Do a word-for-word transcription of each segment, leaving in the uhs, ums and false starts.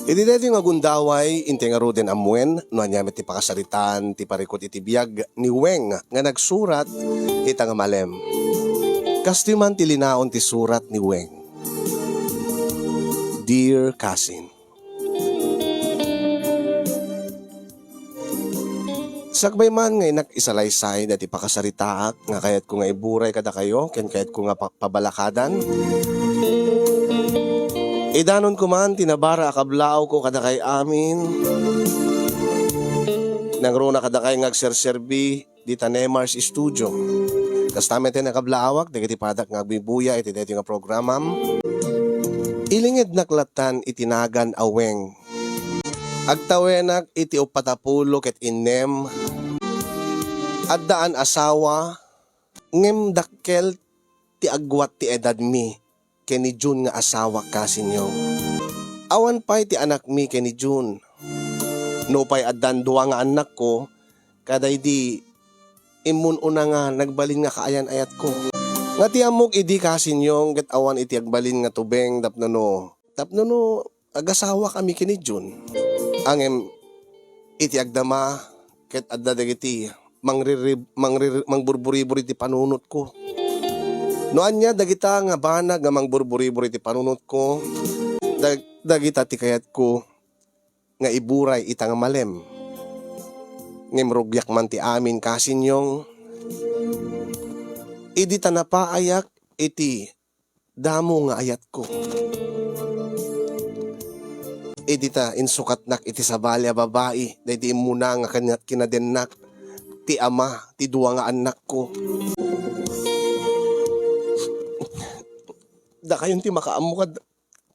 Iti daytoy nga gundaway, intay ngaruden ammuen no ania met ti pakasaritaan ti parikut iti biag ni Weng nga nagsurat ita nga malem. Kastoy man ti linaon ti surat ni Weng. Dear cousin. Sakbay man nga innak isalaysay dati pakasaritaak nga kayatko nga iburay kadakayo ken kayatko nga pa-, pabalakadan, idanonko man ti nabara a kablaawko kadakay amin. Nangruna kadakay nga agserserbi dita Nemar's Studio. Kasta met ti nakablaawak dagiti padak nga agbibuya iti daytoy nga programam. Ilingednak lattan iti nagan a Weng. Agtawenak iti uppat a pulo ket innem. Addaan asawa, ngem dakkel ti agguat ti edadmi ken ni June nga asawak, kasinyo. Awan pay ti anakmi ken ni June. Nupay addan dua nga annakko, kadaydi immun-una nga nagbalin nga kaayan-ayatko. Nga ti ammok idi, kasinyo, ket awan iti agbalin nga tubeng tapno no, tapno no agasawakami ken ni June. Ngem iti agdama ket adda dagiti mangririb-, mangrir-, mangburburibur iti panunotko. No ania dagita nga banag nga mangburburibur iti panunotko, dag-, dagita ti kayatko nga iburay ita nga malem. Ngem rugiak man ti amin, kasinyong, idi ta napaayak iti damo nga ayatko. Idi ta insukatnak iti sabali a babai, daydi immuna nga kaniat kinadennak ti ama ti dua nga annakko. Dakayon ti makaammo kad-,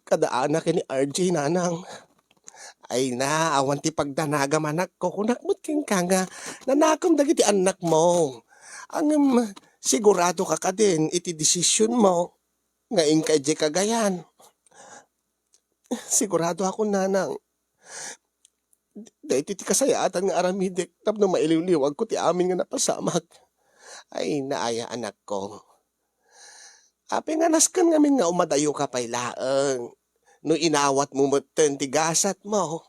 kada Ana ken ni R J, nanang. Ay na, awan ti pagdanagam, anakko. Kunak met kenka nga nanakem dagiti annakmo. Ngem, sigurado ka kadin iti desisionmo nga inka idiay kagayan? Sigurado ako, nanang. Daytoy ti kasayaatan nga aramidek tapno mailiwliwagko ti amin nga napasamak. Ay, naaya, anakko. Apay nga nasken ngamin nga umadayoka pay laeng no inawatmo metten ti gasatmo?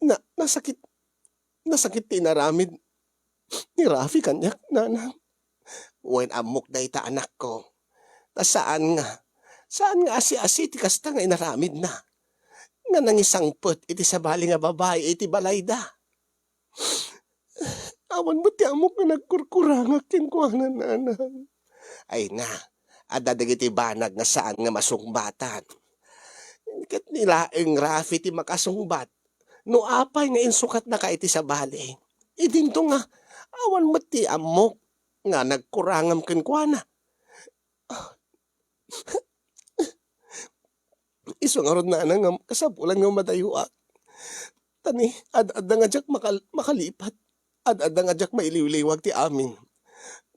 Na-, nasakit, nasakit ti inaramid ni Rafi kaniak, nanang. Wen, ammok dayta, anakko. Ta saan nga, saan nga asi-asi ti kasta nga inaramidna, nga nangisangpet iti sabali nga babai iti balayda. Awan met ti ammok nga nagkurkurangak kenkuana, nanang. Ay na, adda dagiti banag nga saan nga masungbatan. Ket ni laeng Rafi ti makasungbat no apay nga insukatnaka iti sabali. Idinto nga awan met ti ammok nga nagkurangam kenkuana. Isu ngarud, nanang, nga kasapulan nga umadayoak. Ta ni, ad-adda nga diak makal-, makalipat. Ad-adda nga diak mailiwliwag ti amin.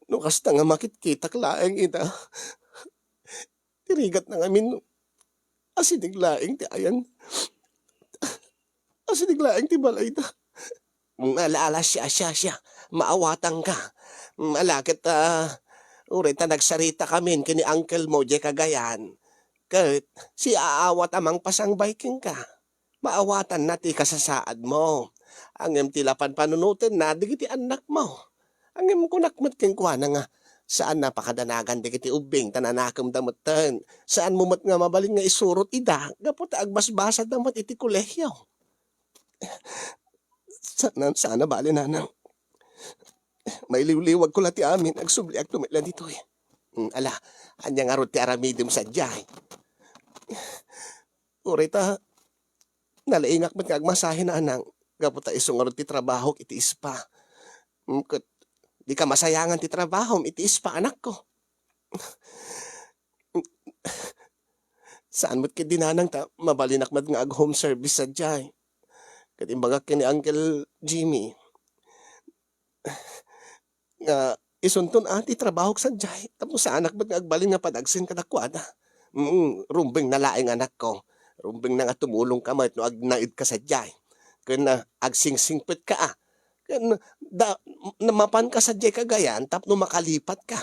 No kasta nga makitkitak laeng ita, ti rigatna ngamin, asideg laeng ti ayan. Asideg laeng ti balayda. Mm, ala, ala, siya, siya, siya. Maawatanka. Mm, ala, ket, ah, uray ta nagsarita kamin ken ni uncle mo diay kagayan. Ket siaawat a mangpasangbay kenka. Maawatanna ti kasasaadmo. Ngem ti la panpanunotenna dagiti annakmo. Ngem kunak met kenkuana nga, saanna a pakadanagan dagiti ubbing ta nanakemda metten. Saanmo met nga mabalin nga isurot ida gapu ta agbasbasaanna met iti kolehio. Saan, saan a bale, nanang. Mailiwliwagko la ti amin, agsubliakto met la ditoy. Mm, ala, ania ngarud ti aramidem sadiay? Uray ta, nalaingak met nga agmasahe, nanang, gapu ta isu ngarud ti trabahok iti spa. Mm, ket dika masayangan ti trabahom iti spa, anakko. Saan met ketdi, nanang, ta mabalinak met nga ag-home service sadiay. Ket imbagak ken ni Uncle Jimmy nga isunton a ti trabahok sadiay tapno saanak met nga agbalin nga panagsen kadakuada. Mm, rumbengna laeng, anakko. Rumbengna nga tumulongka met no agnaedka sadiay. Ken, ah, agsingsingpetka a. Ken da-, na-, mapanka sadiay kagayan tapno makalipatka.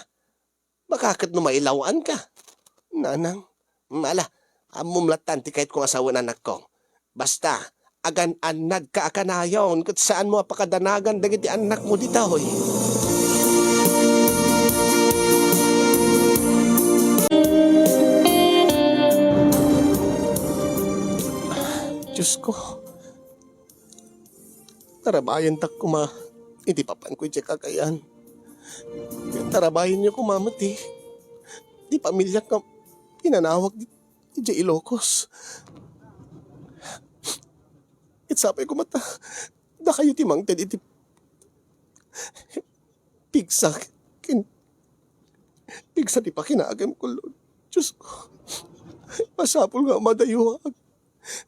Baka ket no mailaw-anka, nanang. Ala, ammom lattan ti kayatko nga sawen, anakko. Basta, agan-annadka a kanayon ket saanmo a pakadanagan dagiti annakmo ditoy. Diosko, tarabayentak koma iti papanko idiay kakayan. Tarabayenyo koma met ti, ti pamiliak nga pinanawag idiay Ilocos. Ket sapay koma ta dakayo ti mangted iti pigsa ken pigsa ti pakinaganko, Lord. Diosko, masapul nga madayuak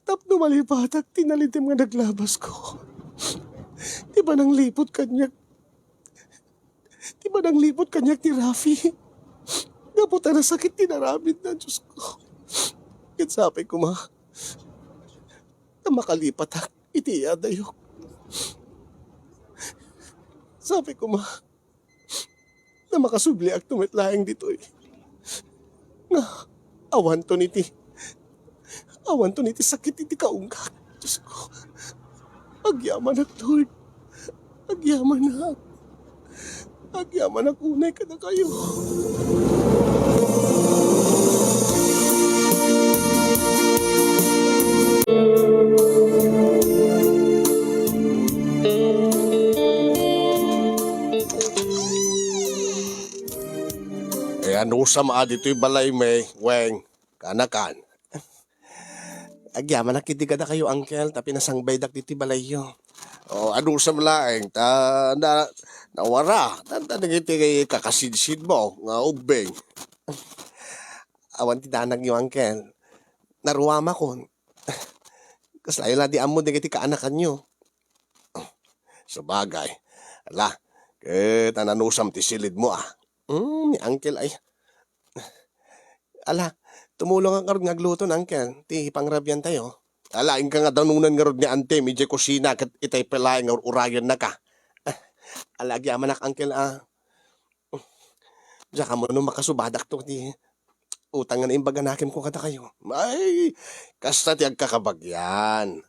tapno malipatak ti nalitem nga naglabasko. Ti panangliput kaniak, ti panangliput kaniak ni Rafi. Gapu ta nasakit ti inaramidna, Diosko. Ket sapay koma ta makalipatak iti iyadayok. Sapay koma ta makasubliakto met laeng ditoy. Nga, awanton iti, awanton iti sakit iti kaunggak. Diosko, agyamanak, Lord. Agyamanak. Agyamanak unay kadakayo. Eh, anusam a ditoy balaymi, Weng, kaanakan. Agyamanak idi kadakayo, Uncle, ta pinasangbaydak ditoy balayyo. O, anusam laeng, ta na, nawara, ta, ta dagiti kakasidsidmo nga ubbing. Awan ti danagyo, Uncle. Naruamakon. Kaslayo la di ammo dagiti kaanakanyo. Sabagay. Ala, ket ananusam ti silidmo, a. Hmm, ni Uncle ay. Ala, tumulongak ngarud nga agluto, Uncle, ti pangrabiantayo. Ala, inka nga danunan ngarud ni Antem idiay kusina ket itay pay laeng nga ur-urayennaka. Ala, agyamanak, Uncle, a. Diak ammo no makasubadakto ti utang nga naimbag a nakemko kadakayo. Ay, kasta ti agkakabagian.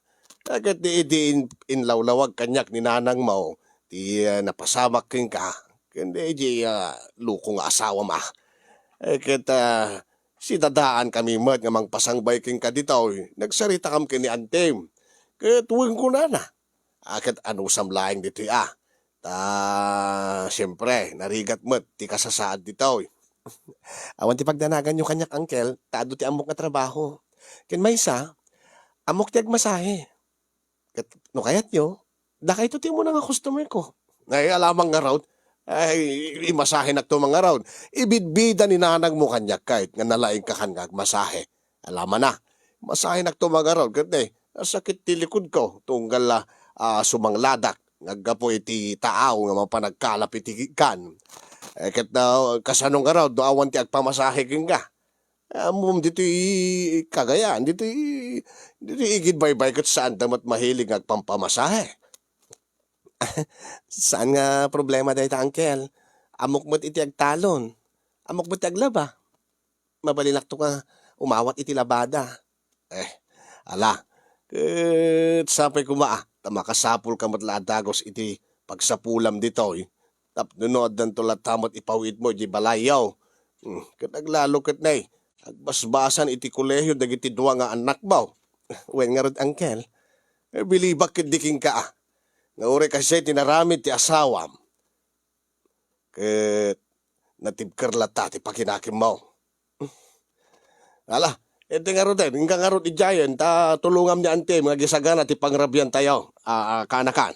Ket di idi in-, inlawlawag kaniak ni nanangmo ti, eh, napasamak kenka, ken di idi, ah, luko nga asawam, a. Eh, ket, ah, sidadaankami met nga mangpasangbay kenka ditoy, nagsaritakam ken ni Antem. Ket wen kunana, a, ket anusam laeng ditoy, a. Ta, siempre, narigat met ti kasasaad ditoy. Awan ti pagdanaganyo kaniak, Uncle, ta adu ti ammok nga trabaho. Ken maysa, ammok ti agmasahe. Ket no kayatyo, dakayto ti umuna nga customer ko. Ay, alamang ngarud. Ay, imasahenakto man ngarud. Ibidbida ni nanangmo kaniak ket nga nalaingka kan nga agmasahe. Alamana, masahenakto man ngarud ket, eh, nasakit ti likodko tunggal, ah, sumangladak nga aggapu iti taaw nga mapan agkalap iti kan. Eh, ket na, kasano ngarud no awan ti agpamasahe kenka? Ammom ditoy Cagayan, ditoy, ditoy igid baybay ket saanta met mahilig nga agpampamasahe. Saan nga problema dayta, Uncle. Ammok met iti agtalon. Ammok met ti aglaba. Mabalinakto nga umawat iti labada. Eh, ala, ket sapay koma, a, ta makasapulka met la a dagus iti pagsapulam ditoy. Tapno no addanto latta met ipaw-itmo idiay balayyo. Hmm, ket aglalo ket nay, agbasbasan iti kolehio dagiti dua nga annakmo. Wen ngarud, Uncle. Eh, bilibak ketdi kenka, a, nga uray kasdiay ti naramid ti asawam, ket natibker latta ti pakinakemmo. Ala, iti ngaruden, inka ngarud idiayen, ta tulongam ni Antem nga agisagana ti pangrabiantayo, a, a, kaanakan.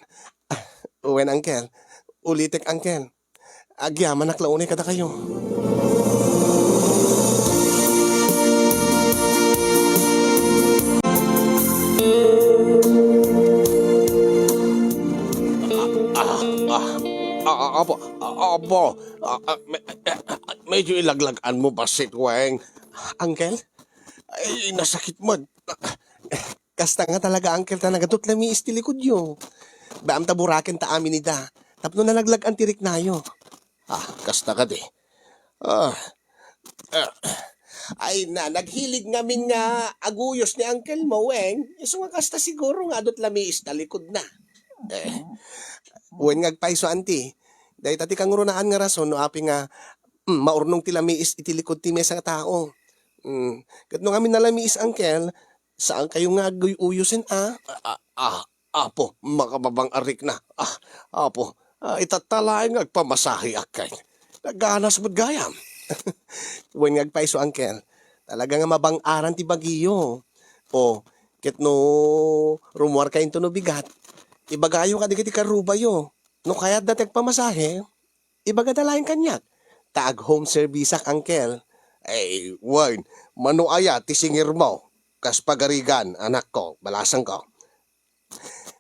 Wen, Uncle. Ulitek, Uncle. Agyamanak la unay kadakayo. Ah, ah, ah, ah, apo, ah, apo. Ah, ah, me-, eh, ah, medyo ilaglag-an mo, bassit, Weng. Uncle? Ay, nasakit mo. Kasta nga talaga, Uncle, ta nagadutla mi iti likudyo. Baam ta buraken ta amin ida. Tapno nalaglag-an ti riknayo. Ah, kasta kadi. Ah, ah, Ay na, naghilig ngamin nga aguyos ni uncle mo, wen. Isu nga kasta siguro nga adut lamiis ta likod na. Eh, wen nga agpayso, anti. Dayta ti kangrunaan nga rason no api nga, mm, maurnong ti lamiis iti likod ti mesa nga tao. Mm, ket no ngamin nalamiis, uncle, saan kayo nga aguy-uyosen, a? Ah, ah, ah, Apo, makababang-arik na. Ah, Apo, ah, itatta laeng nga agpamasahe, akken. Naganas met gayam. Wen nga agpayso, uncle. Talaga nga mabang-aran ti bagiyo. O, ket no rumuarkayo intono bigat, ibagayo kadagiti karrubayo. No kayatda ti agpamasahe, ibagada laeng kaniak. Ta ag-home serviceak, uncle. Ay, wen, mano aya ti singirmo? Kas pagarigan, anakko, balasangko.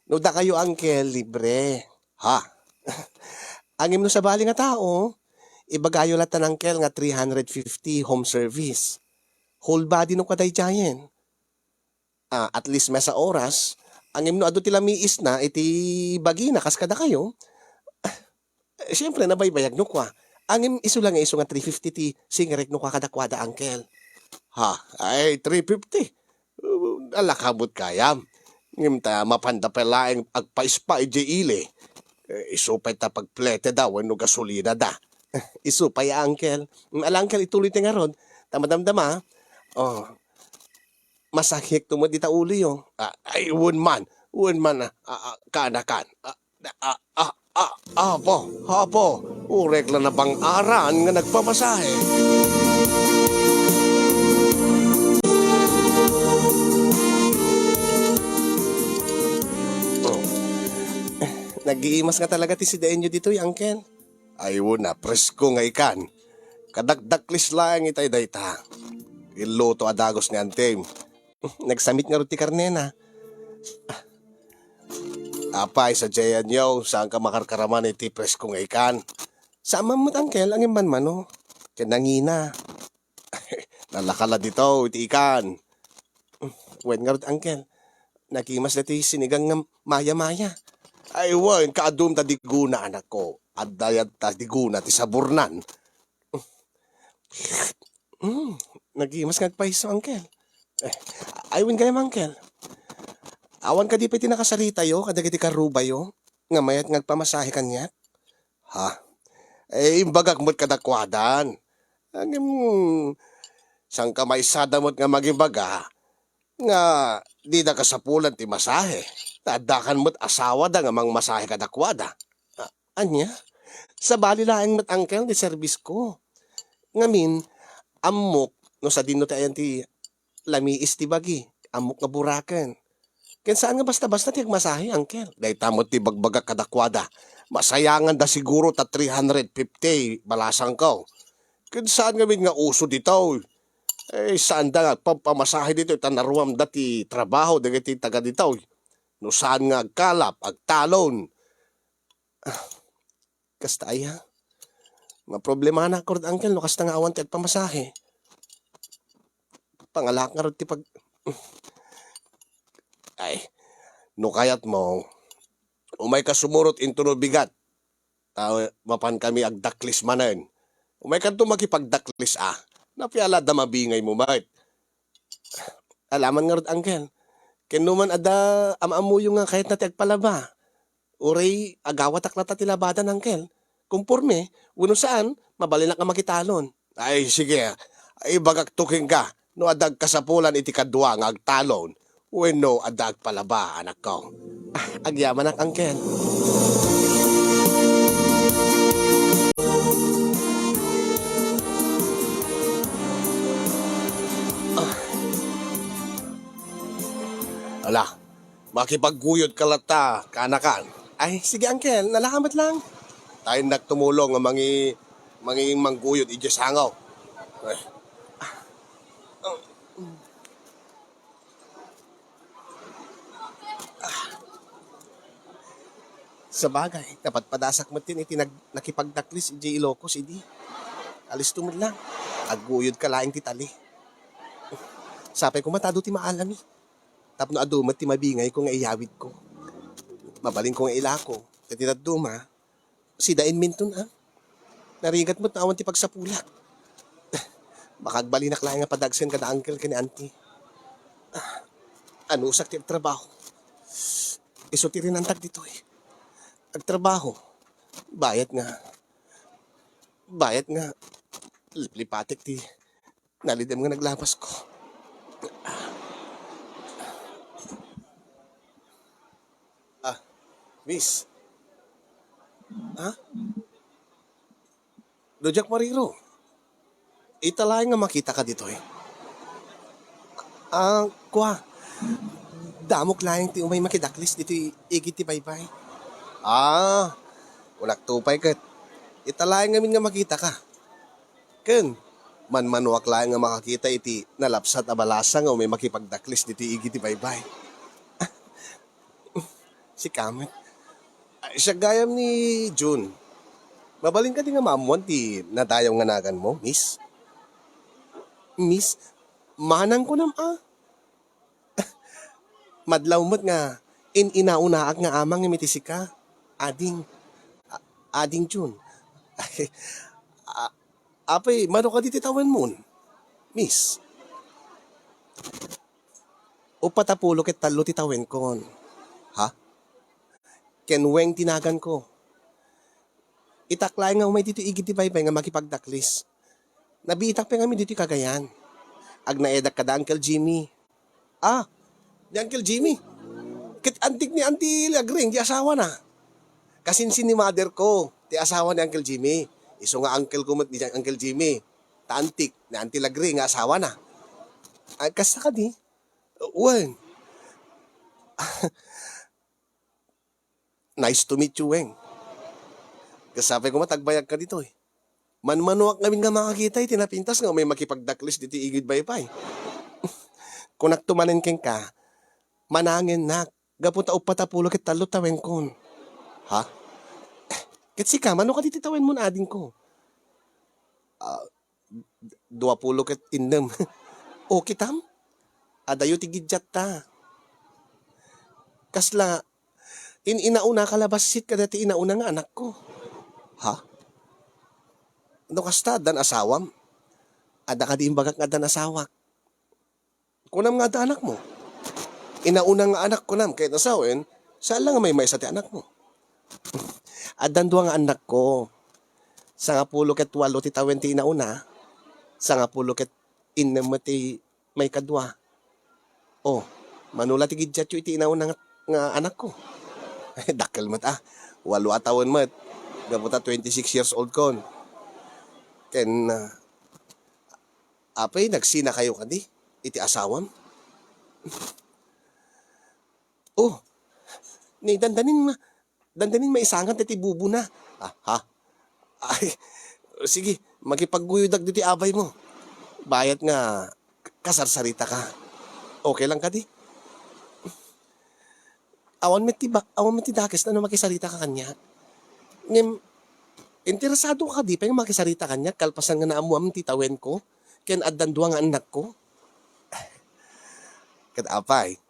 No dakayo, uncle, libre. Ha? Ngem no sabali nga tao, ibagayo latta, uncle, nga three hundred fifty home service. Whole body no kadaydiayen. Ah, at least mesa oras, ngem no adu ti lamiisna iti bagina kas kadakayo, eh, siempre, nabaybayag no kua. Ngem isu la nga isu nga three fifty ti singrek no kua kadakuada, uncle. Ha? Ay, three fifty? Uh, alakabot gayam. Ngem ta mapanda pay laeng agpaispa idiay ili. Eh, isu pay ta pagpleteda wenno gasolinada. Isu pay, uncle. Mm, ala, uncle, ituloy ti ngarud. Ta madamdama. Oh. Masakit to met dita uloyo. Ah, ay, wen man. Wen man, ah, ah, ah, kaanakan. Ah, ah, ah, ah, Apo, Apo, urek la nabang-aran nga nagpamasahe. Oh. Nagiimas nga talaga ti sidaenyo ditoy, uncle. Ay, wen a, presko nga ikan. Kadakdaklis laeng itay dayta. Illuto a dagus ni antim. Nagsamit ngarud ti karnena. Apay, sadiayanyo, saanka makarkaraman iti presko nga ikan? Saan man met, uncle, ngem manmano. Ken nangina. Nalaka la ditoy ti ikan. Wen ngarud, uncle. Nagimas daytoy sinigang nga maya-maya. Ay, wen, kaadum ta diguna, anakko. Adda yat ta diguna ti sabornan. Mm, nagimas nga agpayso, uncle. Eh, ay, wen gayam, uncle. Awan kadi pay ti nakasaritayo kadagiti karrubayo nga mayat nga agpamasahe kaniak? Ha? Eh, imbagak met kadakuadan. Ngem, sangkamaysada met nga mangibaga nga dida kasapulan ti masahe. Ta addakan met asawada nga mangmasahe kadakuada. A-, ania? Sabali laeng met, uncle, ti serbisko. Ngamin, ammok no sadino ti ayan ti lamiis ti bagi. Ammok nga buraken. Ken saan nga basta-basta ti agmasahe, uncle. Dayta met ti bagbagak kadakuada. Masayanganda siguro ta three hundred fifty, balasangko. Ken saan ngamin nga uso ditoy. Eh, saanda nga agpampamasahe ditoy ta naruamda ti trabaho dagiti taga ditoy. No saan nga agkalap, agtalon. Ah, kasta aya? Maproblemanak ngarud, uncle, no kasta nga awan ti agpamasahe. Pangalak ngarud ti pag-, ay, no kayatmo, umayka sumurot intono bigat. Ta mapankami agdaklis manen. Umaykanto makipagdaklis a. Napiala da mabingaymo met. Alaman ngarud, uncle. Ken no man adda am-ammoyo nga kayatna ti agpalaba. Uray agawatak latta ti labadan, uncle. Komporme, wenno saan, mabalinak a makitalon. Ay, sige. Ibagakto kenka no adda agkasapulan iti kadua nga agtalon wenno adda agpalaba, anakko. Ah, agyamanak, uncle. Ah. Ala, makipagguyodka latta, kaanakan. Ay, sige, uncle. Nalaam met lang. Ta innak tumulong nga mangi-, mangimangguyod idiay sangaw. Eh. Sabagay, napadpadasak met iti nag-, nakipagdaklis idiay Ilocos idi. Alisto met lang. Agguyodka laeng ti tali. Sapay koma ta adu ti maalami. Tapno adu met ti mabingayko nga iyawidko. Mabalinko nga ilako. Ket ti dadduma, sidaenminton, a? Narigat met no awan ti pagsapulak. Makagbalinak laeng nga padagsen kada uncle ken ni auntie. Ah, anusak ti agtrabaho. Isu ti rinantak ditoy. Agtrabaho. Bayat nga, bayat nga, liplipatek ti nalidem nga naglabasko. Ah, miss. Ha? Diak mariro. Ita laeng nga makitaka ditoy. Ah, kua. Damok laeng ti umay makidaklis ditoy igid ti baybay. Ah, kunak to pay ket. Ita laeng ngamin nga makitaka. Ken, manmanoak laeng nga makakita iti nalapsat a balasa nga umay makipagdaklis ditoy igid ti baybay. Sika met. Ay, siak gayam ni June. Mabalin kadi nga maammuan ti nadayaw nga naganmo, miss? Miss, manang kunam a? Madlaw met nga in-inaunaak nga amang iti sika, ading, a-, ading June. A-, apay, mano kadi ti tawenmon, miss? Uppat a pulo ket tallo ti tawenkon. Ha? Ken Weng ti naganko. Itak laeng nga umay ditoy igid ti baybay nga makipagdaklis. Nabiitak pay ngamin ditoy Cagayan. Agnaedak kada Uncle Jimmy. Ah, ni Uncle Jimmy. Ket antik ni Auntie Lagring, ti asawana. Kasinsin ni mother ko, ti asawa ni Uncle Jimmy. Isu nga uncle ko met ni Uncle Jimmy. Ta antik ni Auntie Lagring nga asawana. Ay, kasta kadi? Wen. Nice to meet you, Weng. Kasapay ko matagbayag ka ditoy. Manmanoak ngamin nga makakita iti napintas nga umay makipagdaklis ditoy igid baybay. Kunak to manen kenka, manangennak, gapu ta uppat a pulo ket tallo tawenkon. Ha? Ket sika, mano kadi ti tawenmon, adingko? Ah, dua pulo ket innem. O, kitam? Adayo ti giddiatta. Kasla, in-inaunaka la bassit kadagiti inauna nga anakko. Ha? No kasta, addan asawam? Adda kadi imbagak nga addan asawak? Kunam nga adda anakmo. Inauna nga anak kunam, ket no sawen, saan la nga maymaysa ti anakmo. Addan dua nga annakko. Sangapulo ket walo ti tawen ti inauna, sangapulo ket innem met ti maikadua. O, mano la ti giddiatyo iti inauna nga, nga anakko? Dakkel met a. Walo a tawen met. Gapu ta twenty-six years old kon. Ken, ah, apay, nagsinakayo kadi iti asawam? O, ni dandanin ma-, dandanin maisangan ti bubona. Ah, ha? Ay, sige, makipagguyodak ditoy abaymo. Bayat nga kasarsaritaka. Okay lang kadi? Awan met ti ba-, awan met ti dakes no makisaritaka kaniak. Ngem, interesado ka kadi pay nga makisarita kaniak kalpasan nga naammuam ti tawenko ken addan dua nga annakko? Ket apay,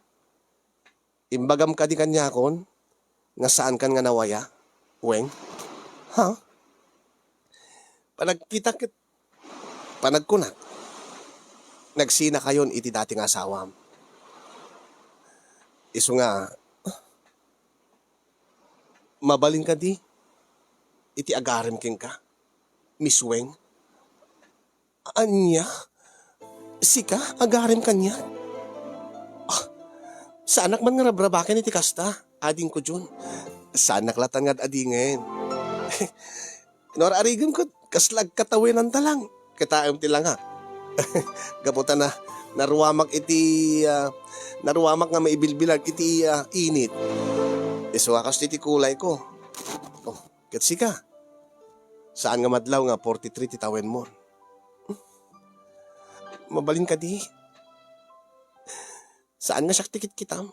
imbagam kadi kaniakon nga saankan nga nawaya, Weng? Ha? Panagkitak ket panagkunak, nagsinakayon iti dati nga asawam. Isu nga, mabalin kadi iti agarem kenka, Miss Weng? Ania? Sika, agarem kaniak? Ah, saanak man nga rabrabaken iti kasta, adingko Jun. Saanak latan nga ad-adingen. No ar-arigem ket kasla agkatawenanta lang. Kitaem ti langak. Gapu ta na, naruamak iti, ah, naruamak nga maibilbilag iti, ah, init. Isu a kastoy ti kulayko. Oh, ket sika? Saan nga madlaw nga forty-three ti tawenmon. Mabalin kadi? Saan nga siak ti kitkitam?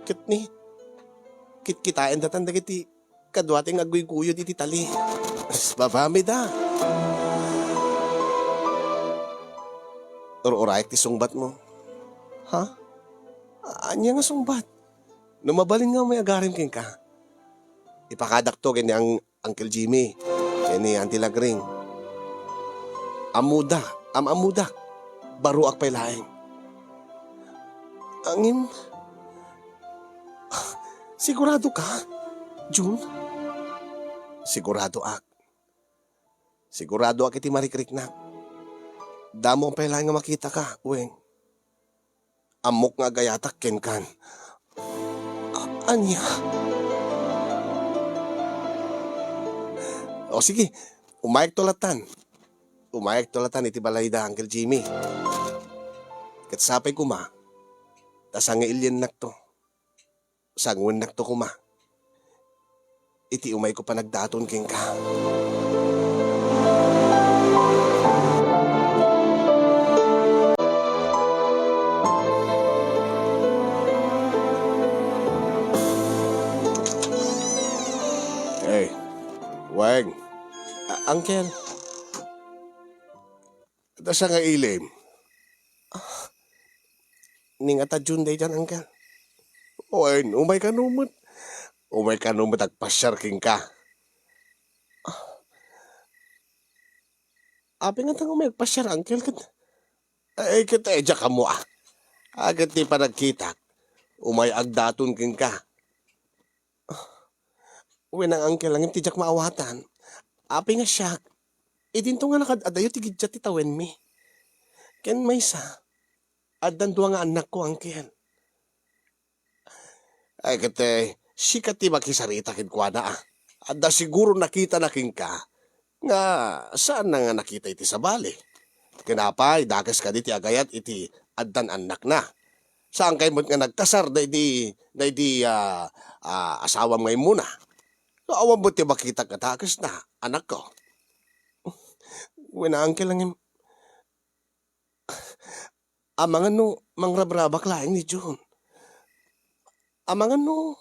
Ket ni, kitkitaen datan dagiti kaduaten nga agguygoyod iti tali. Babamida. Ur-urayek ti sungbatmo. Ha? Ania nga sungbat? No mabalin nga umay agarem kenka, ipakadakto ken ni Ang-, Uncle Jimmy, ken ni Auntie Lagring. Ammoda. Am-ammodak. Baruak pay laeng. Ngem, sigurado ka, Jun? Siguradoak. Siguradoak iti marikriknak. Damo pay laeng nga makitaka, Weng. Ammok nga agayatak kenkan. A-, ania? O sige, umayekto latan. Umayekto latan iti balayda, Uncle Jimmy. Ket sapay koma, ta sangailiennakto. Sangwennakto koma iti umayko panagdaton kenka. Hey, Weng. A-, Uncle. Adda sangailim. Ah, ni nga ta June daydiay, Uncle. Wen, umay kano met. Umay kano met agpasiar kenka. Ah. Apay ngata nga umay agpasiar, Uncle, ket, ay, ket, eh, diak ammo, ah. Ah, ket ti panagkitak, umay agdaton kenka. Wen, Uncle, ngem ti diak maawatan. Apay nga siak, idinto nga nakad-adayo ti giddiat ti tawenmi. Ken maysa, addan dua nga annakko, Uncle. Ay, ket, eh, sika ti makisarita kenkuana, ah. Adda siguro nakitana kenka nga saanna nga nakita iti sabali. Ken apay, dakes kadi ti agayat iti addan annakna. Saankay met nga nagkasar daydi, daydi, ah, ah, asawam nga immuna. No, awan met ti makitak nga dakesna, anakko. Wen, Uncle, ngem, amangan no mangrabrabak laeng ni June. Amangan no,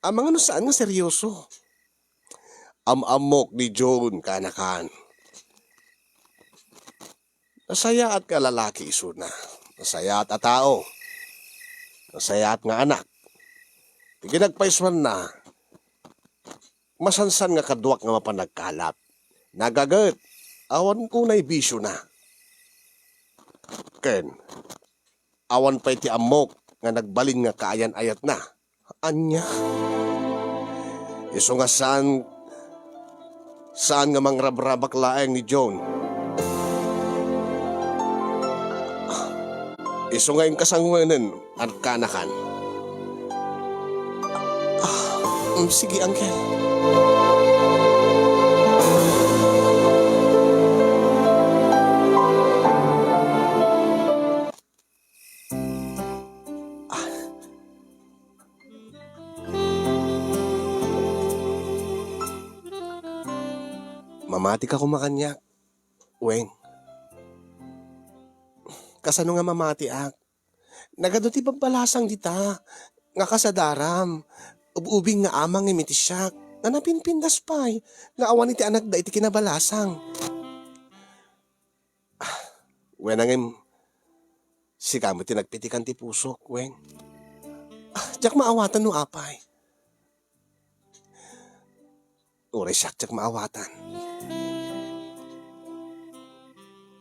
amangan no saan nga seryoso. Am-ammok ni June, kaanakan. Nasayaat nga lalaki isuna. Nasayaat a tao. Nasayaat nga anak. Ti kinagpaisuanna, masansan nga kaduak nga mapan nagkalap. Nagaget, awan unay bisiona. Ken, awan pay ti ammok nga nagbalin nga kaayan-ayatna. Ania? Isu nga saan, saan nga mangrabrabak laeng ni June. Isu nga inkasangwenen, kaanakan. Ah, mm, sige, Uncle. Ah. Mamatika koma kaniak, Weng. Kasano nga mamatiak? Nagadu ti babbalasang dita, nga kasadaram, ub-ubing nga amang iti siak, nga napinpindas pay, nga awan iti anakda iti kinabalasang. Ah, wen, ngem, sika met ti nagpitikan ti pusok, Weng. Ah, diak maawatan no apay. Uray siak diak maawatan.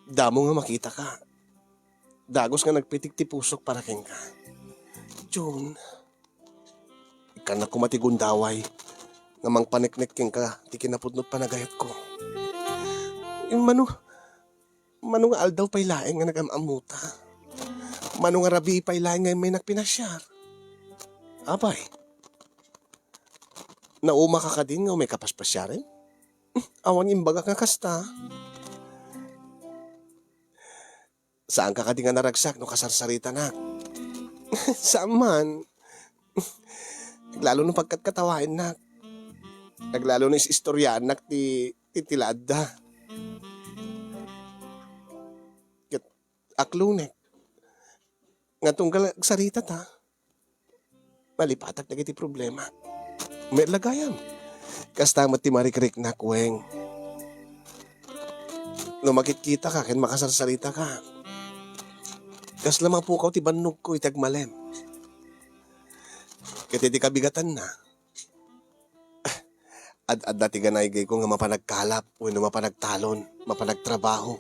Damo nga makitaka. Dagus nga nagpitik ti pusok para kenka. June, ikkannak koma ti gundaway nga mangpaneknek kenka ti kinapudno ti panagayatko. Mano, mano nga aldaw pay laeng nga nagam-ammota. Mano nga rabii pay laeng nga immaynak pinasiar. Apay, naumaka kadin nga umay kapaspasiaren? Awan imbagak nga kasta. Saanka kadi nga naragsak no kasarsaritanak? Saan man. Aglalo no pagkatkatawaennak. Aglalo no is-istoriaannak ti, ti, ti laadda. Ket aklonek nga tunggal agsaritata. Malipatak dagiti problema. Met la gayam. Kasta met ti marikriknak, Weng. No makitkitaka ken makasarsaritaka, kasla mapukaw ti bannogko iti agmalem. Ket iti kabigatanna, ad-adda ti ganaygayko nga mapan agkalap wenno mapan agtalon. mapan agtrabaho.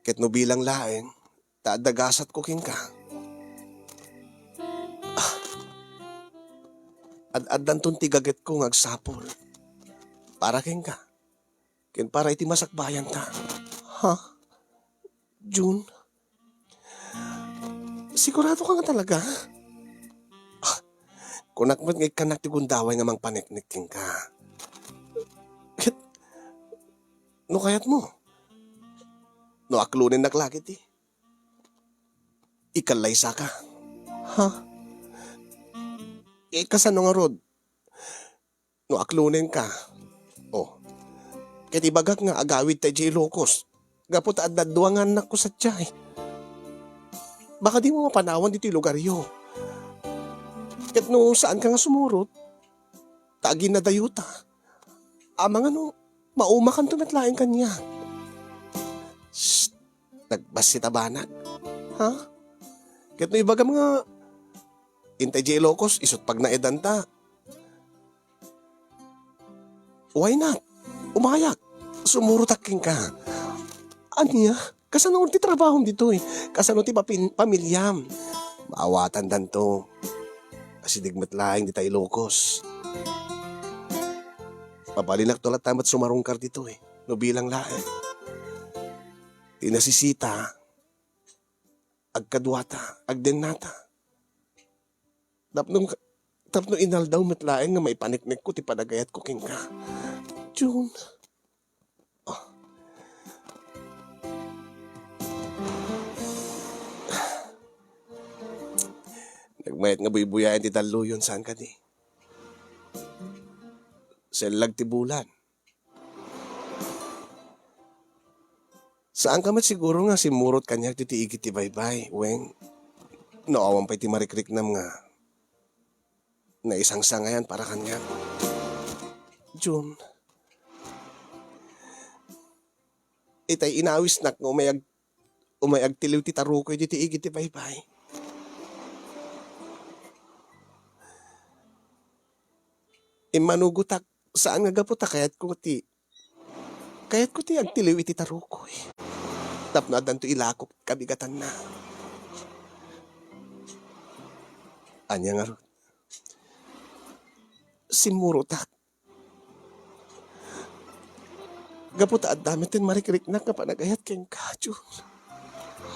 Ket no bilang laeng, ta adda gasatko kenka. Ah, ad-addanton ti gagetko nga agsapul para kenka, ken para iti masakbayanta. Ha? Jun? Sigurado ka nga talaga? Ah, kunak met nga ikkannak ti gundaway nga mangpaneknek kenka. Ket, no kayatmo, no aklonennak la ketdi, ikallaysaka. Ha? Eh, kasano ngarud? No aklonenka. Oh. Ket ibagak nga agawidta idiay Ilocos. Gapu ta adda dua nga annakko sadiay. Baka dimo mapanawan ditoy lugaryo. Ket no saanka nga sumurot, ta aginnadayota. Amangan no maumakanto met laeng kaniak. Shh! Nagbassit a banag. Ha? Ket no ibagam nga, intay idiay Ilocos, isu't pagnaedanta. Why not? Umayak. Sumurotak kenka. Ania? Kasano ti trabahom ditoy? Kasano ti papin-, pamiliam? Maawatandanto. Asideg met laeng dita Ilocos. Mabalinakto latta met sumarungkar ditoy, no bilang laeng. Ti nasisita, agkaduata, agdennata. Tapno, tapno inaldaw met laeng nga maipaneknekko ti panagayatko kenka. Jun. Ah. Nagmayat nga buybuyaen ti talloyon, saan kadi? Sellag ti bulan. Saanka met siguro nga simmurot kaniak ditoy igid ti baybay, Weng? No awan pay ti marikriknam nga naisangsangayan para kaniak. Jun, itay inawisnak nga umay ag-, umay agtiliw ti tarukoy ditoy igid ti baybay. Immanugotak, saan nga gapu ta kayatko ti, kayatko ti agtiliw iti tarukoy. Tapno addanto ilako ket kabigatanna. Ania ngarud? Simmurotak. Gapu ta adda met ti marikriknak nga panagayat kenka, Jun.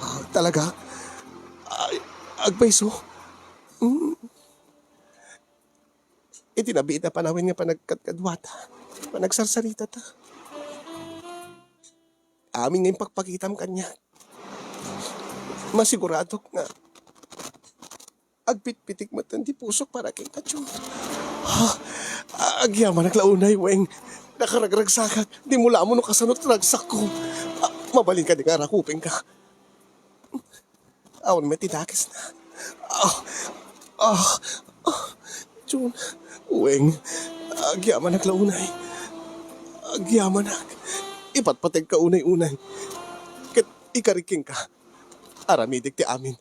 Ah, talaga? Ay, agpayso? Mm. Iti nabiit a panawen nga panagkadkaduata, panagsarsaritata. Amin nga impakpakitam kaniak. Masiguradok nga agpitpitik met ti pusok para kenka, Jun. Ha? Agyamanak la unay, Weng. Nakaragragsakak. Dimo la ammo no kasano ti ragsakko. Ah, mabalin kadi nga arakupenka? Awan met ti dakesna. Ah, ah, ah, Jun, Weng, agyamanak la unay. Agyamanak. Ipatpategka unay-unay. Ket ikarik kenka. Aramidek ti amin.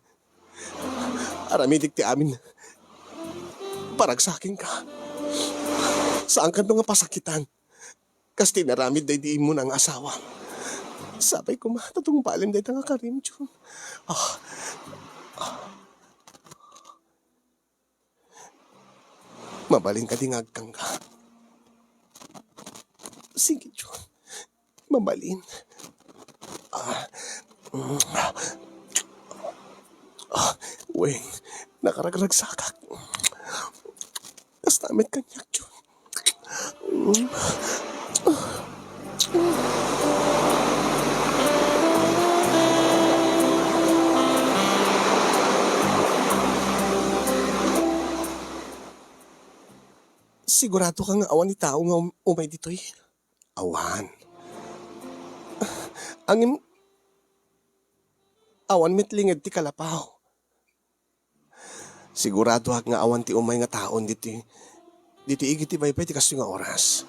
Aramidek ti amin. Paragsakenka. Saankanto nga pasakitan. Kas ti inaramid daydi immuna nga asawam. Sapay koma ta tungpalem dayta nga karim, Jun. Ah. Ah. Mabalin kadi nga agkangka? Sige, Jun. Mabalin. Ah. Mm. Ah, Weng, nakaragragsakak. Kasta met kaniak, Jun. Sigurado ka nga awan ti tao nga um-, umay ditoy? Awan. Ngem, awan met linged ti kalapaw. Siguradoak nga awan ti umay nga taon ditoy, ditoy igid ti baybay ti kastoy nga oras.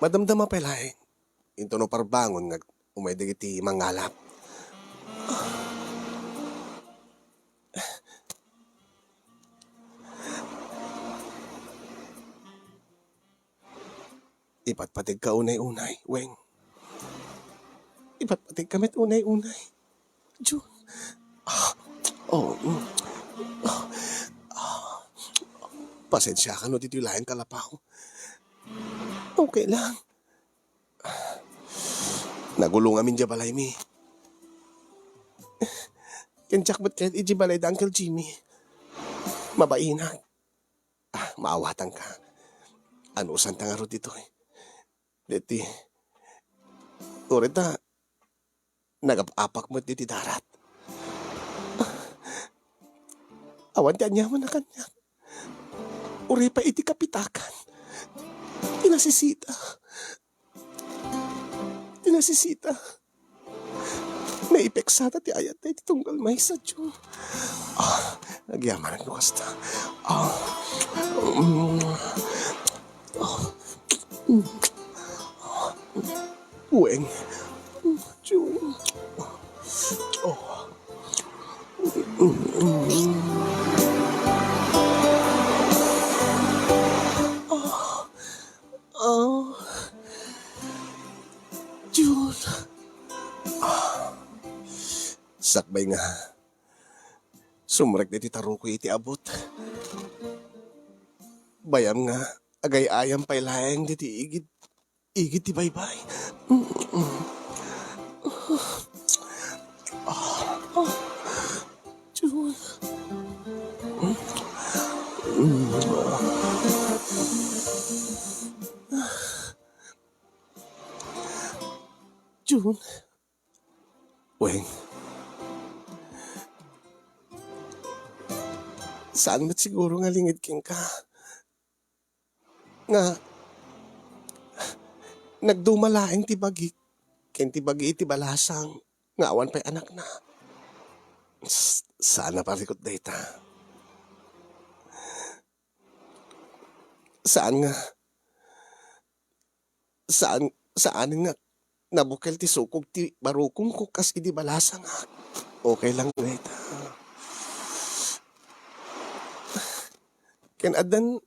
Madamdama pay laeng. Intono parbangon nga umay dagiti mangalap. Ipatpategka unay-unay, Weng. Ipatpategka met unay-unay. Jun. Ah, oh, mm. Ah, ah. Pasensiakan no ditoy laeng kalapaw. Okay lang. Nagulong amin diay balaymi. Ken diak met kayat idiay balay da Uncle Jimmy. Mabainak. Ah, maawatanka. Anusanta ngarud ditoy. Deti. Uray ta, nagap-apak met diti darat. Awan ti aniaman a kaniak. Uray pay iti kapitakan. Ti nasisita. Ti nasisita. Naipeksada ti ayat daydi tunggal maysa, Jun. Ah, agyamanak no kasta. Ah, mm, ah, mm, ah, Weng. Jun. Oh. Ah. Ah. Jun. Ah. Sakbay nga, sumrek daydi tarukoy iti abut. Bay-am nga, agay-ayam pay laeng daydi igid, igid ti baybay. Ah. Ah. Jun. Jun. Weng. Saan met siguro nga linged kenka. Nga nagduma laeng ti bagik ken ti bagi iti balasang nga awan pay anakna. S-, saan a parikut dayta. Saan nga, saan, saanen nga nabukel ti sukog ti barukongko kas idi balasangak. Okay lang dayta. Ken addan,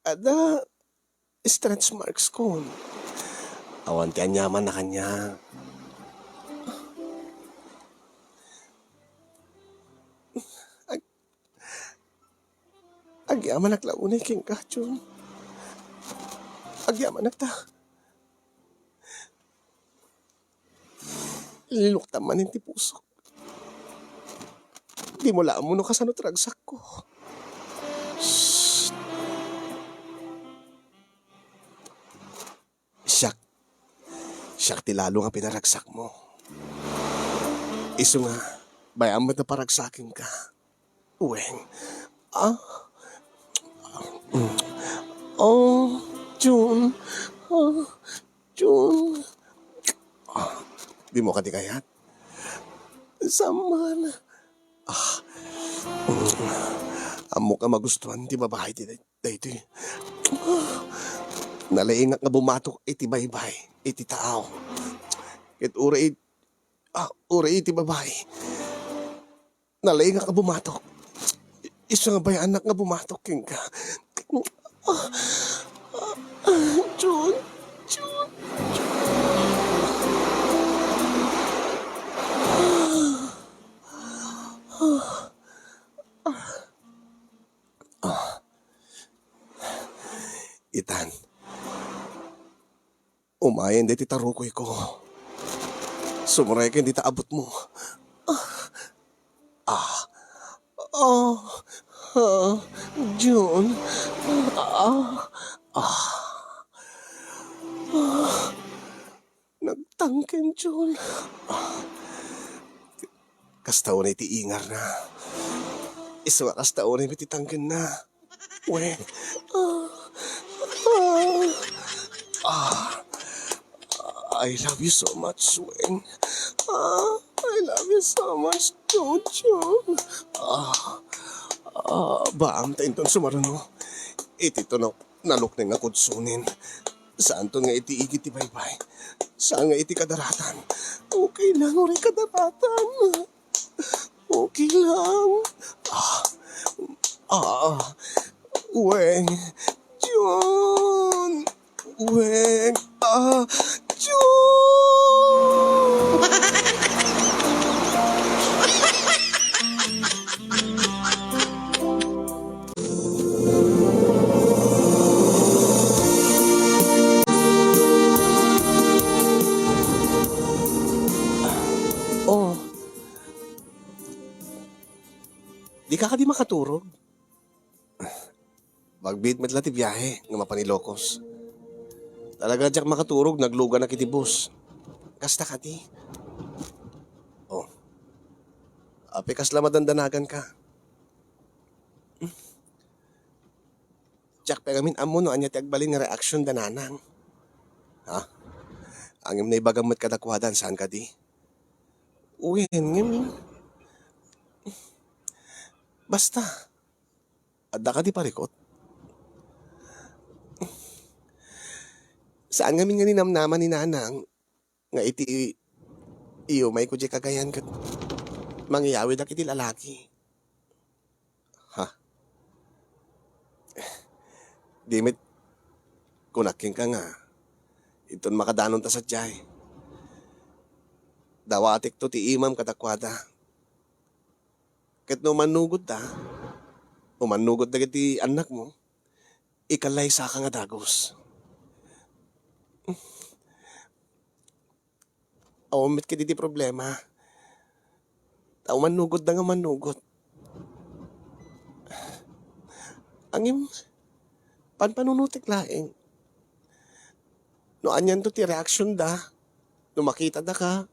adda stretch marks kon. Awan ti aniaman a kaniak. Ag-, agyamanak la unay kenka, Jun. Agyamanak ta. Linuktam manen ti pusok. Dimo la ammo no kasano ti ragsakko. Shh. Siak. Siak ti lalo nga pinaragsakmo. Isu nga, bay-am met a paragsakenka. Weng. Ah. Oh, Jun. Ah, Jun. Ah, dimo kadi kayat? Saan man. Ah. Ammok a magustuan ti babai ti daytoy. Nalaingak nga bumatok iti baybay iti taaw. Ket uray, ah, uray iti babai. Nalaingak nga bumatok. Isu nga bay-anak nga bumatok kenka. Ah, ah, Jun, Jun, Jun. Ah. Itan. Umayen daydi tarukoyko. Sumreken dita abutmo. Ah. Ah. Ah. Jun. Ah. Ah. Ah. Nagtangken, Jun. Kasta unay ti ingarna. Isu nga kasta unay met ti tangkenna. Wen. Ah. Ah. Ah. I love you so much, Wen. Ah, I love you so much, Jun Jun. Ah. Ah, baam ta inton sumaruno. Iti tunok. Nalukneng a kudsonen. Saanton nga iti igid ti baybay. Saan nga iti kadaratan. Okay lang, uray kadaratan. Okay lang. Ah, ah, Weng. Jun! Weng! Ah! Jun! Oh. Dika kadi makaturog? Magbiit met la ti biahe nga mapan Ilocos. Talaga diak makaturog, nagluganak iti bus. Kasta kadi. Oh. Apay kasla madandanaganka? Diak pay ngamin ammo no ania ti agbalin nga reaksyon da nanang. Ha? Ngem naibagam met kadakuada, saan kadi? Wen, ngem, basta, adda kadi parikot? Saan ngamin nga ninamnama ni nanang nga iti i-, iumayko diay Cagayan ket mangiyawidak iti lalaki. Ha? Di met kunak kenka nga inton makadanonta sadiay, dawatekto ti imam kadakuada. Ket no umannugotda, umannugot dagiti annakmo, ikalaysaka nga dagus. Awan met kadi ti problema. Ta umannugotda nga umannugotda. Ngem, panpanunotek laeng. No anianto ti reaksionda, no makitada ka.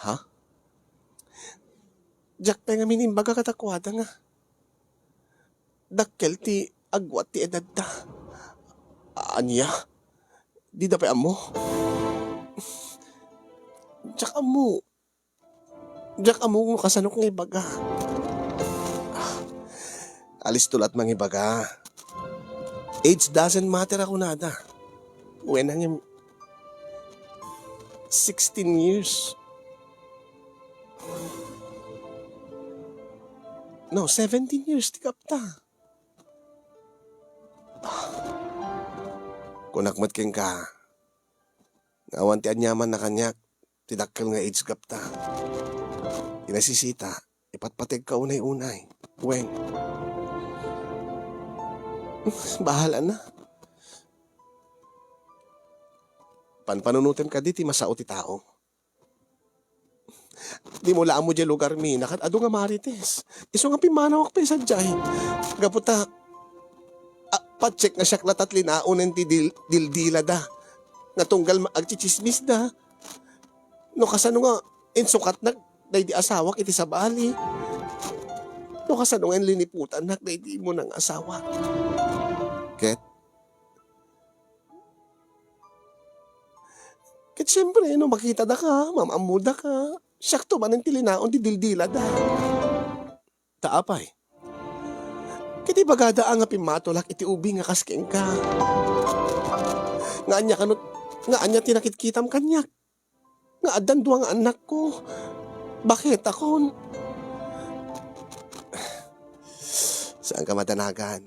Ha? Diak pay ngamin imbaga kadakuada nga dakkel ti agguat ti edadda. Ania? Dida pay ammo? Diak ammo. Diak ammo no kasanok nga ibaga. Ah, alisto la't mangibaga. Age doesn't matter a kunada. Wen, ngem sixteen years. No, seventeen years ti gapta. Kunak met kenka, nga awan ti aniamanna kaniak ti dakkel nga age gapta. Ti nasisita, ipatpategka unay-unay. Wen. Bahala na. Panpanunotem kadi ti masao ti tao. Dimo la ammo diay lugarmi, nakat adu nga Marites. Isu nga pimmanawak pay sadiay. Gapu ta, a, patsek nga siak latat linaonen ti dil-, dildilada. Nga tunggal ma-, agtsitsismisda. No kasano nga insukatnak daydi asawak iti sabali. No kasano nga inliniputannak daydi immuna nga asawa. Ket Ket siempre, no makitada ka, maam-ammoda ka, siakto manen ti linaon ti dildilada. Ta apay? Ket ibagada a nga pimmatolak iti ubing nga kas kenka. Nga ania kano, nga ania ti nakitkitam kaniak? Nga addan dua nga annakko. Baket akon. Saan ka madanagan?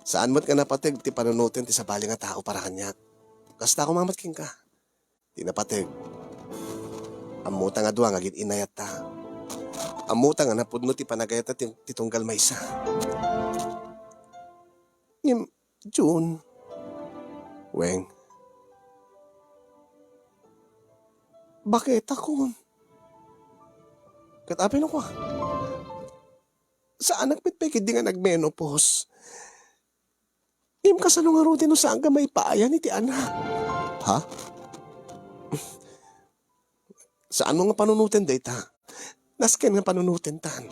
Saan met nga napateg ti panunoten ti sabali nga tao para kaniak. Kasta koma met kenka. Ti napateg, ammota nga dua nga agin-inayatta. Ammota nga napudno ti panagayatta ti, ti tunggal maysa. Ngem, Jun. Weng. Baket akon. Ket apay no kua? Saanak met pay ketdi nga nagmenopause. Ngem kasano ngaruden no saanka maipaayan iti anak? Ha? Saanmo nga panunoten dayta. Nasken nga panunotentan.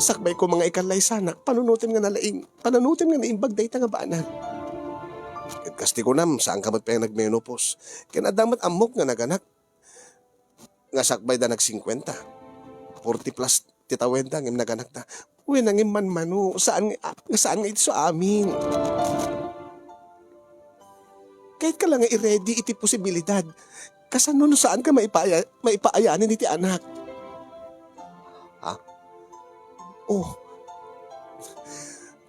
Sakbay koma nga ikallaysanak, panunoten nga nalaing, panunoten nga naimbag dayta nga banag. Ket kas ti kunam, saanka met pay nagmenopause. Ken adda met ammok nga naganak. Nga sakbay da nagsingkuenta. Forty plus ti tawenna ngem naganakda. Wen, ngem manmano, saan nga, saan nga iti su amin. Kayat ka lang nga i-ready iti posibilidad. Kasano no saan ka maipaya-, maipaayanen iti anak? Ha? Oh,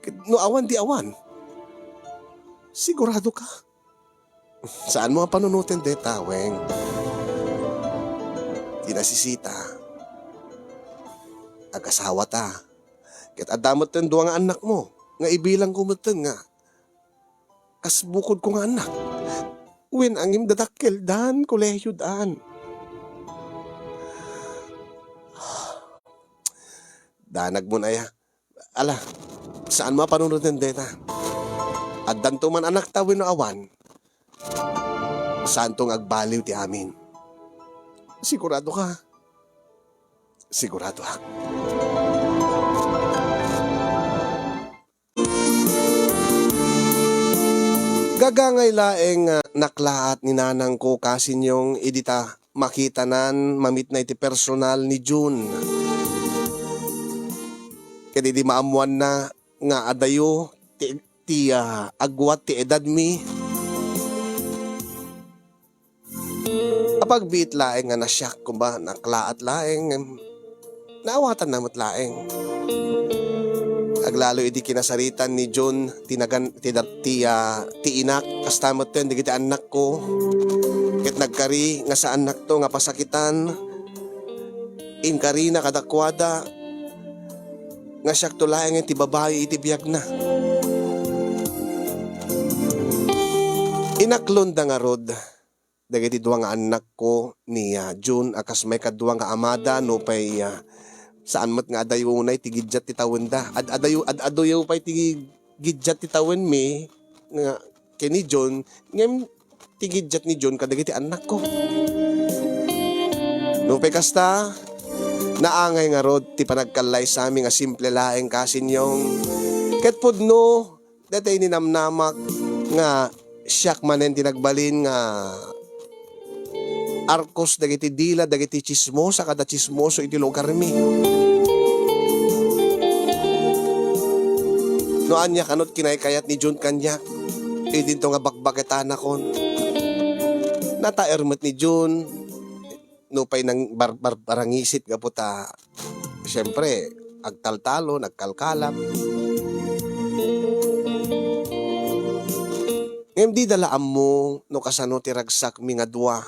Ket no awan di awan. Sigurado ka? Saanmo a panunoten deta, Weng. Ti nasisita, agasawata. Ket adda metten dua nga annakmo, nga ibilangko metten nga kas bukodko nga annak. Wen, ngem dadakkeldan, kolehiyodan. Danagmon aya. Ala, saanmo a panunoten deta? Addanto man annakta wenno awan, saanto nga agbaliw ti amin. Sigurado ka? Sigurado ak. Gagangay laeng nga naklaat ni nanangko, kasinyong, idi ta makitanan mamitna iti personal ni June. Ket idi maammoanna nga adayo ti, ti, ah, agwat ti edadmi, apagbiit laeng nga nasiak, kumba, naklaat laeng, ngem naawatanna met laeng. Aglalo idi kinasaritan ni June ti nagan-, ti dat-, ti, ah, ti inak, kasta metten dagiti annakko. Ket nagkari nga saannakto nga pasakitan, inkarina kadakuada nga siakto laeng ti babai iti biagna. Inaklonda ngarud dagiti dua nga annakko ni, ah, June a kas maikadua nga amada, nupay, ah, saan met nga adayo unay ti giddiat ti tawenda. Ad-, adayo, ad-, adayo pay ti giddiat ti tawenmi nga ken ni June, ngem ti giddiat ni June kadagiti annakko. Nupay kasta, naangay ngarud ti panagkallaysami nga simple laeng, kasinyong. Ket pudno, dayta ininamnamak nga siak manen ti nagbalin nga arkos dagiti dila dagiti tsismosa kada tsismoso iti lugarmi. No ania kano ti kinaykayat ni June kaniak, idinto nga bakbaketanakon. Nataer met ni June, nupay nang bar-, bar-, barangisit gapu ta, siyempre, agtaltalon, agkalkalap. Ngem dida la ammo no kasano ti ragsakmi nga dua.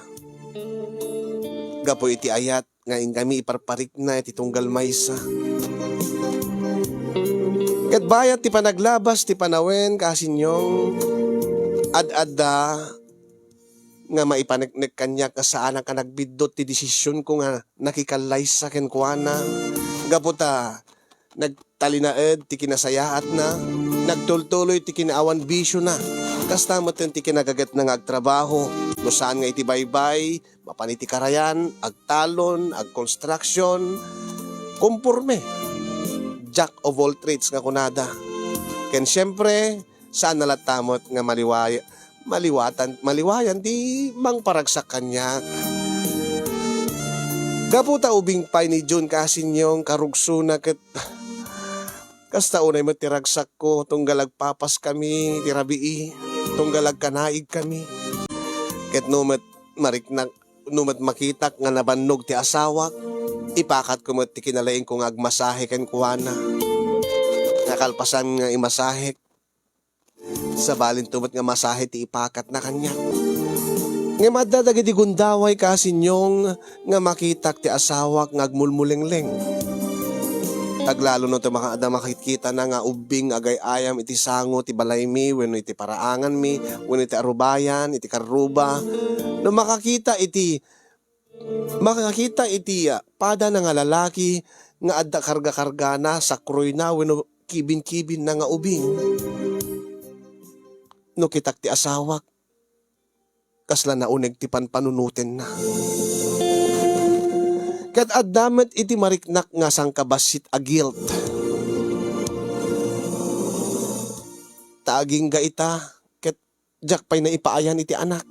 Gapu iti ayat nga inkami iparparikna iti tunggal maysa. Ket bayat ti panaglabas ti panawen, kasinyong, ad-adda nga maipaneknek kaniak nga saanak a nagbiddut ti desisionko nga nakikallaysa kenkuana, gapu ta nagtalinaed ti kinasayaatna, nagtultuloy ti kinaawan bisiona. Kasta metten ti kinagagetna nga agtrabaho, no saan nga iti baybay, mapan iti karayan, agtalon, agkonstruction, komporme. Jack of all trades nga kunada. Ken siempre, saanna latta met nga maliway-, maliwatan, maliwayan ti mangparagsak kaniak. Gapu ta ubing pay ni June, kasinyong, karugsona ket kasta unay met ti ragsakko, tunggal agpapaskami ti rabii, tunggal agkanaigkami. Ket no met mariknak, no met makitak nga nabannog ti asawak, ipakatko met ti kinalaingko nga agmasahe kenkuana. Nakalpasan nga imasahek, sabalinto met nga masahe ti ipakatna kaniak. Ngem adda dagiti gundaway, kasinyong, nga makitak ti asawak nga agmulmulengleng. Aglalo no ti maka-, adda makitkitana nga ubbing nga agay-ayam iti sango ti balaymi wenno iti paraanganmi wenno iti arubayan, iti karruba. No makakita iti, makakita iti, ah, padana nga lalaki nga adda karga-kargana, sakroyna wenno kibin-kibinna nga ubing. No kitak ti asawak, kasla nauneg ti panpanunotenna. Ket adda met iti mariknak nga sangkabassit a guilt. Ta agingga ita, ket diak pay naipaayan iti anak.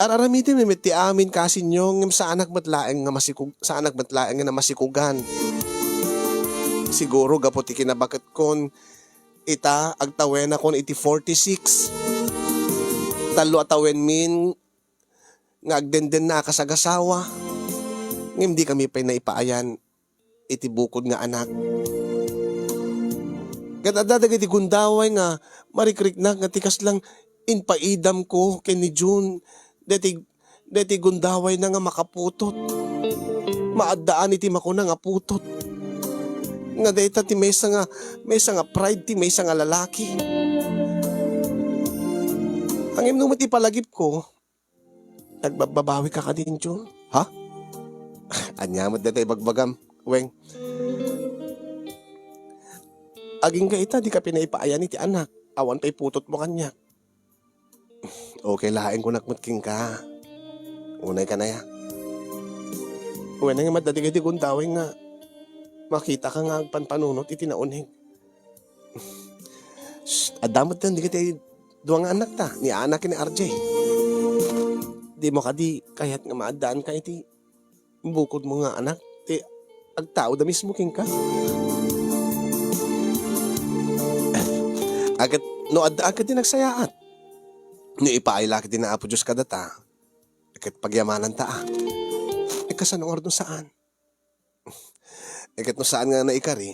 Ar-aramidem met ti amin, kasinyong, ngem saanak met laeng nga masikog-, saanak met laeng nga masikogan. Siguro gapu ti kinabaketkon, ita, agtawenakon iti forty-six. Tallo a tawenmin nga agdendenna a kasagasawa, ngem dikami pay naipaayan iti bukod nga anak. Ket adda dagiti gundaway nga marikriknak nga ti kaslang impaidamko ken ni Jun, deti, deti gundawayna nga makaputot. Maaddaan iti makuna nga putot. Nga dayta ti maysa nga, maysa nga pride ti maysa nga lalaki. Ngem no met ipalagipko, nagbabbabawi ka kadi, Jun? Ha? Ania met dayta ibagbagam, Weng? Agingga ita, dika pay naipaayan iti anak. Awan pay putotmo kaniak. Okay laeng kunak met kenka. Unay ka naya. Wen nga madda dagiti gundaway nga makitaka nga agpanpanunot iti nauneg. Shh, adda met dagiti dua nga anakta, ni Ana ken ni R J. Dimo kadi kayat nga maaddaanka iti bukodmo nga anak ti agtaoda mismo kenka? Ket no adda ket ti nagsayaat, no ipaay la ket ti Apo Dios kadata, ket pagyamananta a. E, kasano nga no saan? E, ket no saan nga naikari,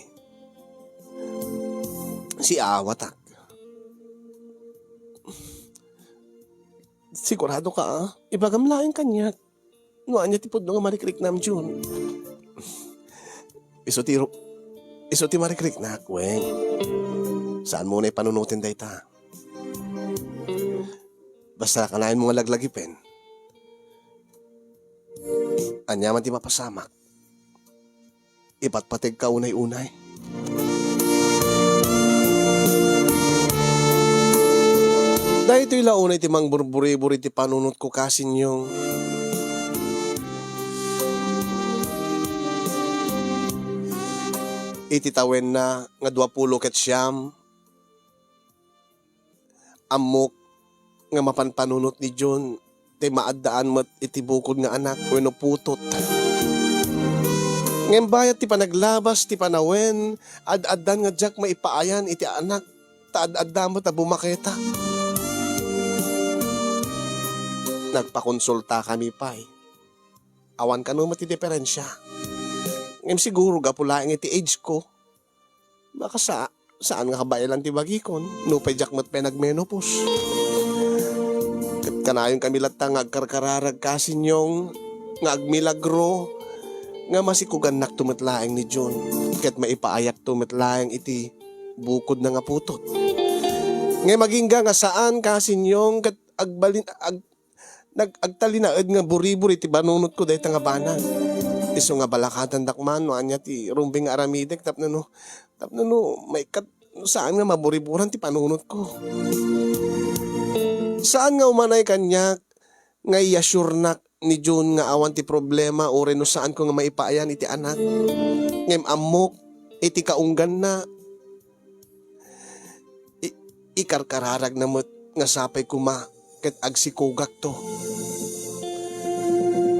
siawatak. Sigurado ka, a? Ibagam laeng kaniak. No ania ti pudno nga marikriknam, Jun? Isu ti ru-, isu ti marikriknak, Weng. Saanmo unay panunoten dayta. Basta kanayon mo nga laglagipen. Ania man ti mapasamak, ipatpategka unay-unay. Daytoy la unay ti mangburburiburi ti panunotko, kasinyong. Iti tawenna nga duapulo ket siam, ammok nga mapanpanunot ni Jun ti maaddaan met iti bukod nga anak wenno putot. Ngem bayat ti panaglabas ti panawen, ad-addan nga diak maipaayan iti anak, ta ad-adda met a bumaketa. Nagpakonsultakami pay. Awan kano met ti diferensia. Ngem siguro gapu laeng iti age ko, baka sa-, saan nga kabaelan ti bagikon, nupay diak met pay nagmenopause. Ket kanayon kami latta nga agkarkararag, kasinyong, nga agmilagro, nga masikugannakto met laeng ni Jun, ket maipaayakto met laeng iti bukodna nga putot. Ngem agingga nga saan, kasinyong, ket agbalin-, ag-, nag-, agtalinaed nga buriburi ti panunotko dayta nga banag. Isu nga balakadandak man no ania ti rumbeng nga aramidek tapno no, tapno no maikkat, no saan nga maburiburan ti panunotko. Saan nga umanay kaniak nga i-assurenak ni Jun nga awan ti problema uray no saanko nga maipaayan iti anak. Ngem ammok iti kaungganna, i-, ikarkararagna met nga sapay koma ket agsikugakto.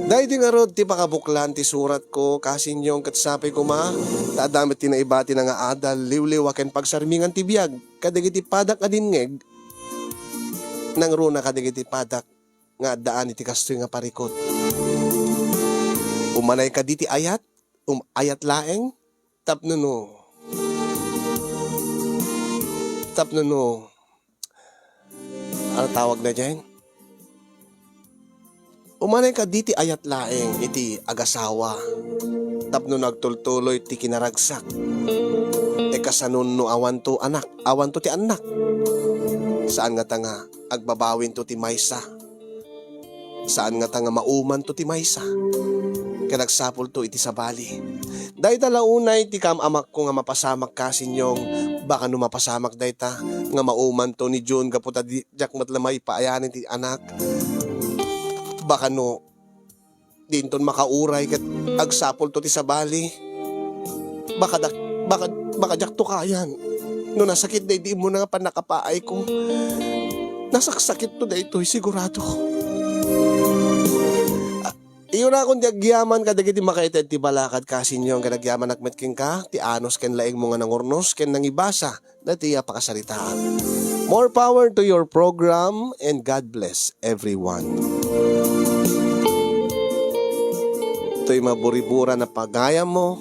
Daydi ngarud ti pakabuklan ti suratko, kasinyong, ket sapay koma ta adda met ti naibatina nga adal, liwliwa ken pagsarmingan ti biag kadagiti padak nga dinneg, nangruna kadagiti padak nga addaan iti kastoy nga parikut. Umanay kadi ti ayat, um, ayat laeng, tapno no, tapno no, ano tawag na dyan? Umanay kadi ti ayat laeng iti agasawa, tapno nagtultuloy ti kinaragsak. E, kasanon no awanto anak, awanto ti annak? Saan nga ta nga agbabawinto ti maysa. Saan nga ta nga maumanto ti maysa. Ket agsapulto iti sabali. Dayta la unay ti kaam-amakko nga mapasamak, kasinyong, baka no mapasamak dayta nga maumanto ni Jun gapu ta di-, diak met la maipaayanen ti anak. Baka no dinton makauray ket agsapulto ti sabali. Baka dak-, baka, baka diakto kayan. No nasakit daydi immuna nga pannakapaayko, nasaksakitto daytoy, sigurado. A-, iyurakon ti agyaman kadagiti makaited ti balakad, kasinyong, ket agyamanak met kenka, ti anus ken laingmo nga nangurnos ken nangibasa daytoy a pakasaritaan. More power to your program and God bless everyone. Toy maburiburan a pagayammo,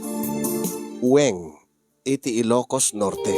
Weng, iti Ilocos Norte.